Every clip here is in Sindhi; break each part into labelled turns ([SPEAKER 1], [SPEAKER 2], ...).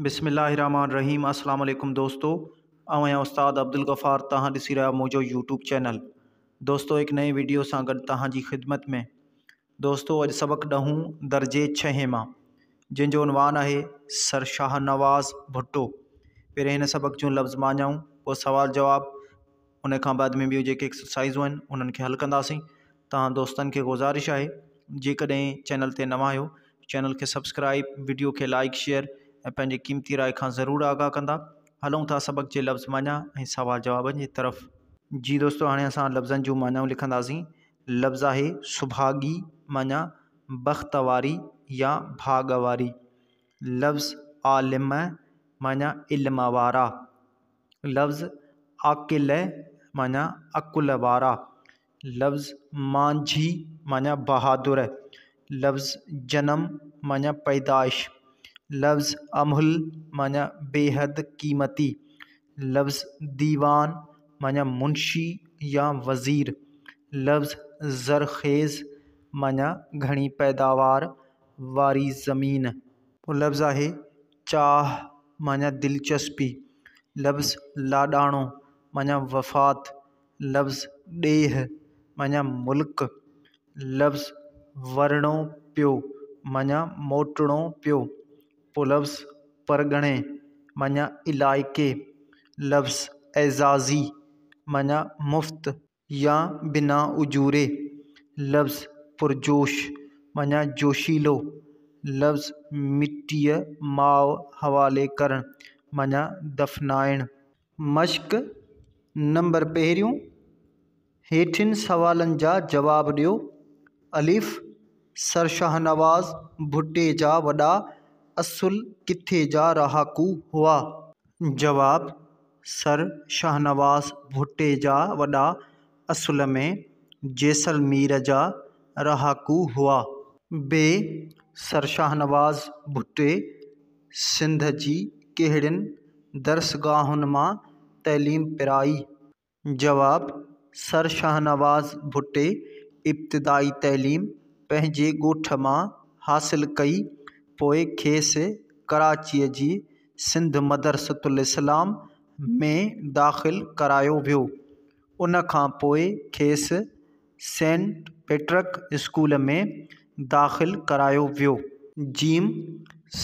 [SPEAKER 1] بسم الله الرحمٰن الرحيم السلام عليڪم دوستو آئون آهيان استاد عبدالغفار توهان ڏسي رهيا آهيو منهنجو يوٽيوب چينل دوستو هڪ نئين ويڊيو سان گڏ توهان جي خدمت ۾ دوستو اڄ سبق ڏهون درجي ڇهين مان جنهن جو عنوان آهي سر شاهنواز ڀٽو پهرين هن سبق جون لفظ معنائون پوء سوال جواب ان کان بعد ۾ ٻيون جيڪي ايڪسرسائزون آهن انهن کي حل ڪنداسين توهان دوستن کي گذارش آهي جيڪڏهن چينل تي نوان آهيو چينل کي سبسڪرائب وڊيو کي لائڪ شيئر ۽ پنهنجي قيمتي راء کان ضرور آگاهه ڪندا هلون ٿا سبق جي لفظ معنيٰ ۽ سوال جوابن جي طرف. جي دوستو هاڻي اسان لفظن جون معنائون لکنداسين لفظ آهي سڀاڳي معنيٰ بخت واري يا ڀاڳ واري لفظ عالم معنيٰ علم وارا لفظ عاقل معنيٰ عقل وارا، لفظ مانجهي معنيٰ بهادر، لفظ جنم معنيٰ پيدائش، لفظ املهه معنيٰ بيحد قيمتي، لفظ ديوان معنيٰ منشي يا وزير، لفظ زرخيز معنيٰ گهڻي پيداوار واري زمين. پوء لفظ آهي چاهه معنيٰ دلچسپي، لفظ لاڏاڻو معنيٰ وفات، لفظ ڏيهه معنيٰ ملڪ، لفظ ورڻو پيو معنيٰ موٽڻو پيو، پوء لفظ پرڳڻي معنيٰ علائقي، لفظ اعزازي معنيٰ مفت يا بنا اجوري، لفظ پرجوش معنيٰ جوشيلو، لفظ مٽيء ماء حوالي ڪرڻ معنيٰ دفنائڻ. مشق نمبر پهريون، هيٺين سوالن جا جواب ڏيو. الف، سر شاهنواز ڀٽي جا وڏا اصل ڪٿي جا رهاڪو هئا؟ جواب، سر شاهنواز ڀٽي جا وڏا اصل ۾ جيسلمير جا رهاڪو هئا. ب، سر شاهنواز ڀٽي سنڌ جي ڪهڙين درسگاهن مان تعليم پرائي؟ جواب، سر شاهنواز ڀٽي ابتدائي تعليم پنهنجي ڳوٺ مان حاصل ڪئي، پوء کيس ڪراچيء جي سنڌ مدرسة الاسلام ۾ داخل ڪرايو ويو. ان کان پوء کيس سينٽ پيٽرڪ اسڪول ۾ داخل ڪرايو ويو. جيم،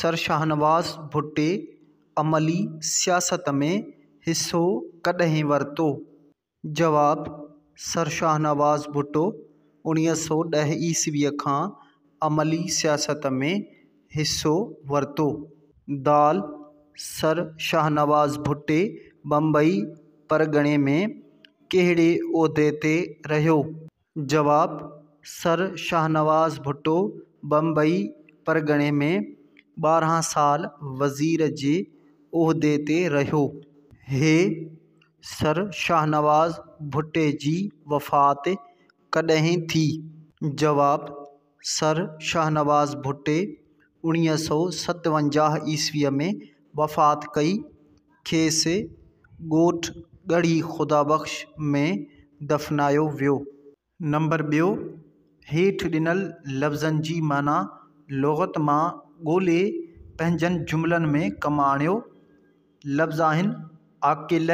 [SPEAKER 1] سر شاهنواز ڀٽي عملي سياست ۾ حصو ڪڏهن ورتو؟ جواب، سر شاهنواز ڀٽو 1910 عيسويء کان عملي سياست ۾ حصو ورتو. دال، سر شاهنواز ڀٽي بمبئي پرڳڻي ۾ ڪهڙي عهدي تي رهيو؟ جواب، سر شاهنواز ڀٽو بمبئي پرڳڻي ۾ 12 سال وزير جي عهدي تي رهيو. هي، سر شاهنواز ڀٽي جي وفات ڪڏهن ٿي؟ جواب، سر شاهنواز ڀٽي 1957 عيسويء ۾ وفات ڪئي. کيس ڳوٺ ڳڙهي خدا بخش ۾ دفنايو ويو. نمبر ٻيو، هيٺ ڏنل لفظن جي معنيٰ لغت مان ڳولي پنهنجن جملن ۾ ڪم آڻيو. لفظ آهن، عاقل،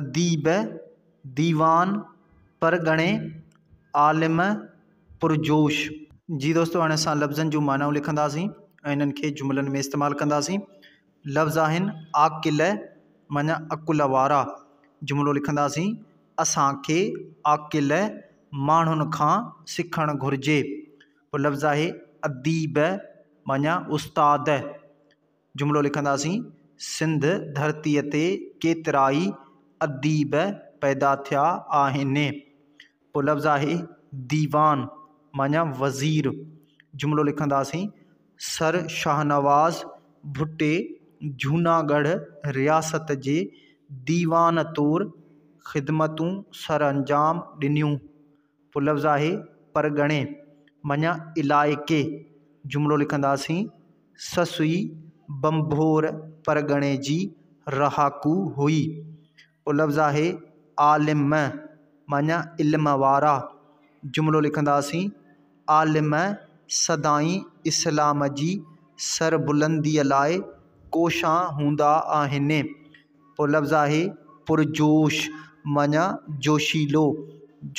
[SPEAKER 1] اديب، ديوان، پرڳڻي، عالم، پرجوش. جي دوستو هاڻي اسان لفظن جون معنائون لکنداسين ۽ انهن کي جملن ۾ استعمال ڪنداسين. لفظ آهن، عاقل معنيٰ عقل وارا. جملو لکنداسين، اسان کي عاقل ماڻهن کان سکڻ گهرجي. پوء لفظ آهي اديب معنيٰ استاد. جملو لکنداسين، سنڌ ڌرتيء تي ڪيترائي اديب پيدا ٿيا آهن. پوء لفظ آهي ديوان معنيٰ وزير. جملو لکنداسين، سر شاهنواز ڀٽي جهوناڳڙهه رياست جي ديوان طور خدمتون سرانجام ڏنيون. پوء لفظ آهي پرڳڻي معنيٰ علائقي. جملو لکنداسين، سسئي ڀنڀور پرڳڻي جي رهاڪو هئي. پوء لفظ آهي عالم معنيٰ علم وارا. جملو لکنداسين، عالم سدائين اسلام جي سربلنديء لاء ڪوشان هوندا آهن. پوء لفظ آهي پرجوش معنيٰ جوشيلو.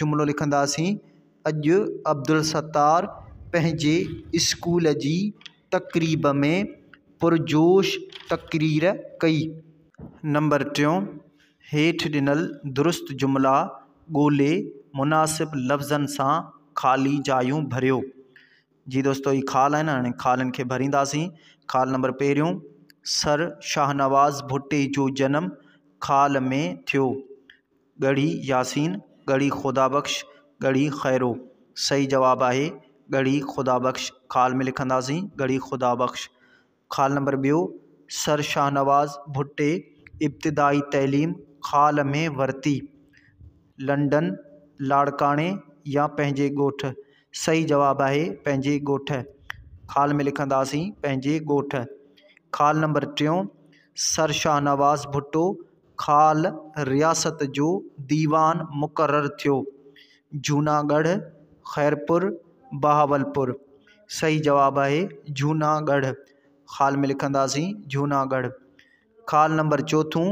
[SPEAKER 1] جملو لکنداسين، اڄ عبدالستار پنهنجي اسڪول جي تقريب ۾ پرجوش تقرير ڪئي. نمبر ٽيون، هيٺ ڏنل درست جملا ڳولي مناسب لفظن سان خالي جايون ڀريو. جي دوستو هي خال آهن هاڻي خالن کي ڀرينداسين. خال نمبر پهريون، سر شاهنواز ڀٽي جو جنم خال ۾ ٿيو. ڳڙهي ياسين، ڳڙهي خدا بخش، ڳڙهي خيرو. صحيح جواب آهي ڳڙهي خدا بخش. خال ۾ لکنداسين ڳڙهي خدا بخش. خال نمبر ٻيو، سر شاهنواز ڀٽي ابتدائي تعليم خال ۾ ورتي. لنڊن، لاڙڪاڻي يا پنهنجي ڳوٺ؟ صحيح جواب آهي پنهنجي ڳوٺ. خال ۾ لکنداسين پنهنجي ڳوٺ. خال نمبر ٽيون، سر شاهنواز ڀٽو خال رياست جو ديوان مقرر ٿيو. جهوناڳڙهه، خيرپور، بهاولپور. صحيح جواب آهي جهوناڳڙهه. خال ۾ لکنداسين جهوناڳڙهه. خال نمبر چوٿون،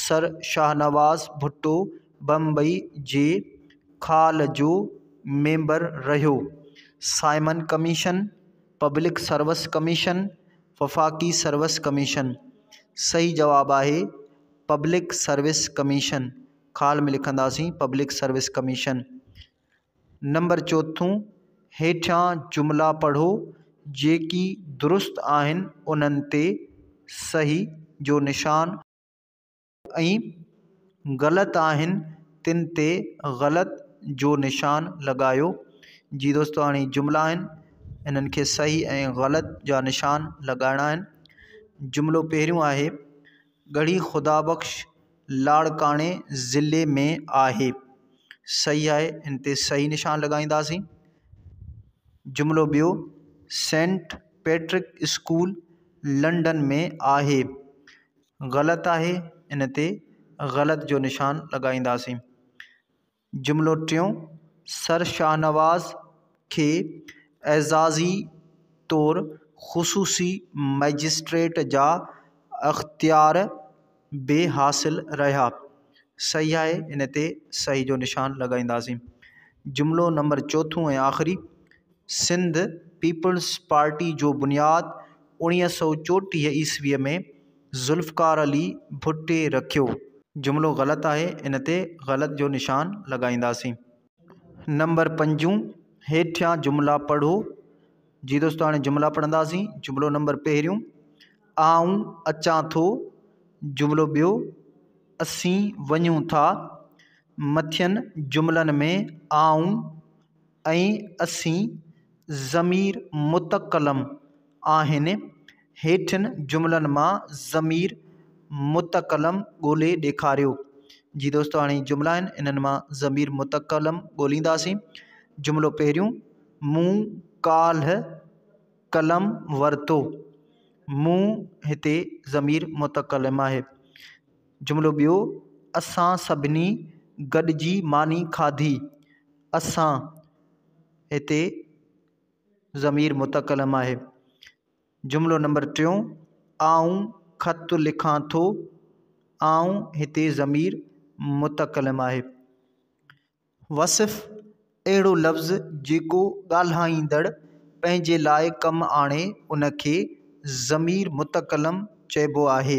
[SPEAKER 1] سر شاهنواز ڀٽو بمبئي جي خال جو ميمبر رهيو. Simon commission, public service commission, وفاقي سروس ڪميشن. صحيح جواب آهي پبلڪ سروس ڪميشن. خال ۾ لکنداسين پبلڪ سروس ڪميشن. نمبر چوٿون، هيٺيان جملا پڙهو، جيڪي درست آهن انهن تي صحيح جو نشان ۽ غلط آهن تن تي غلط جو نشان لڳايو. جي دوستو هاڻي جملا آهن انهن کي صحيح ۽ غلط جا نشان لڳائڻا آهن. جملو پهريون آهي، ڳڙهي خدا بخش لاڙڪاڻي ضلعي ۾ آهي. صحيح آهي ان تي صحيح نشان لڳائينداسين. جملو ٻيو، سينٽ پيٽرڪ اسڪول لنڊن ۾ آهي. غلط آهي ان تي غلط جو نشان لڳائينداسين. جملو ٽيون، سر شاهنواز کي اعزازي طور خصوصي مئجسٽريٽ جا اختيار به حاصل رهيا. صحيح آهي ان تي صحيح جو نشان لڳائينداسين. جملو نمبر چوٿون ۽ آخري، سنڌ پيپلز پارٽي جو بنياد اوڻيهه سؤ چوٽيهه عيسويء ۾ ذوالفقار علي ڀٽي رکيو. جملو غلط آهي ان تي غلط جو نشان لڳائينداسين. نمبر پنجون، هيٺيان جملا پڙهو. جي دوستو هاڻي جملا پڙهنداسين. جملو نمبر پهريون، آئون اچان ٿو. جملو ٻيو، اسين وڃون ٿا. مٿين جملن ۾ آئون ۽ اسين ضمير متڪلم آهن. هيٺين جملن مان ضمير متڪلم ڳولي ڏيکاريو. جي دوستو هاڻي جملا آهن انهن مان ضمير متڪلم ڳولينداسين. جملو پهريون، مون ڪالهه قلم ورتو. مون هتي ضمير متڪلم آهي. جملو ٻيو، اسان سڀني گڏجي ماني کاڌي. اسان هتي ضمير متڪلم آهي. جملو نمبر ٽيون، آئون خط لکان ٿو. آئون هتي ضمير متڪلم آهي. وصف، اهڙو لفظ جيڪو ڳالهائيندڙ پنهنجي لاء ڪم آڻي ان کي ضمير متڪلم چئبو آهي.